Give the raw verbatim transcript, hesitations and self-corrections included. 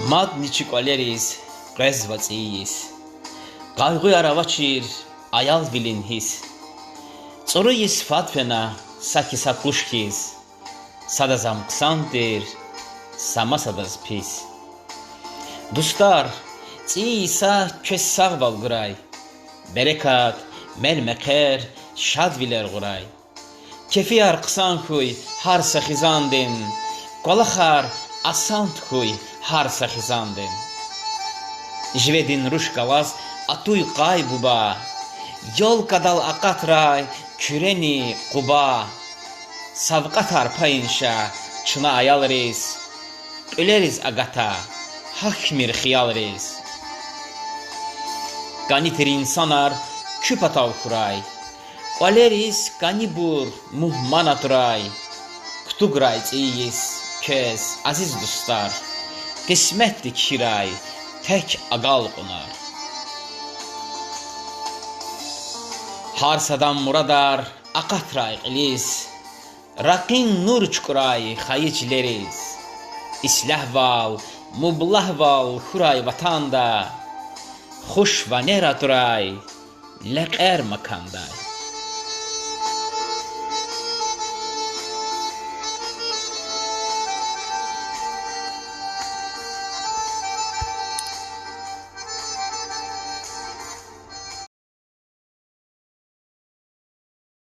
Мадни чи кӀвалериз къвезва цӀийи йис, къайгъуяр авачир аялвилин гьисс. ЦӀуру йис фад фена, са хьиз-са къуш хьиз, садаз ам хъсан тир, са масадаз пис. Дустар, цӀийи йиса квез сагъвал гурай, берекат, мел-мехъер, шадвилер гъурай. Кефияр хъсан хьуй гьар са хизандин, кӀвалахар асант хьуй гьар са хизандин. Живедин руш галаз атуй къай буба, ёлкадал акъатрай Куьрени Къуба. Савкьватар пайин ша чна аялриз, кьуьлериз агата гьахьмир хиялриз. КӀани тир инсанар куь патав хьурай, кӀвалериз кӀанибур мугьман атурай. Кутуграй цӀийи йис квез, азиз дустар, къисметди кхьирай тек агалкьунар. Гьар садан мурадар акъатрай кьилиз, ракъин нур чукӀурай хайи чилериз. Ислягьвал, мублагьвал хьурай ватанда, хуш ванер атурай лекьер макандай.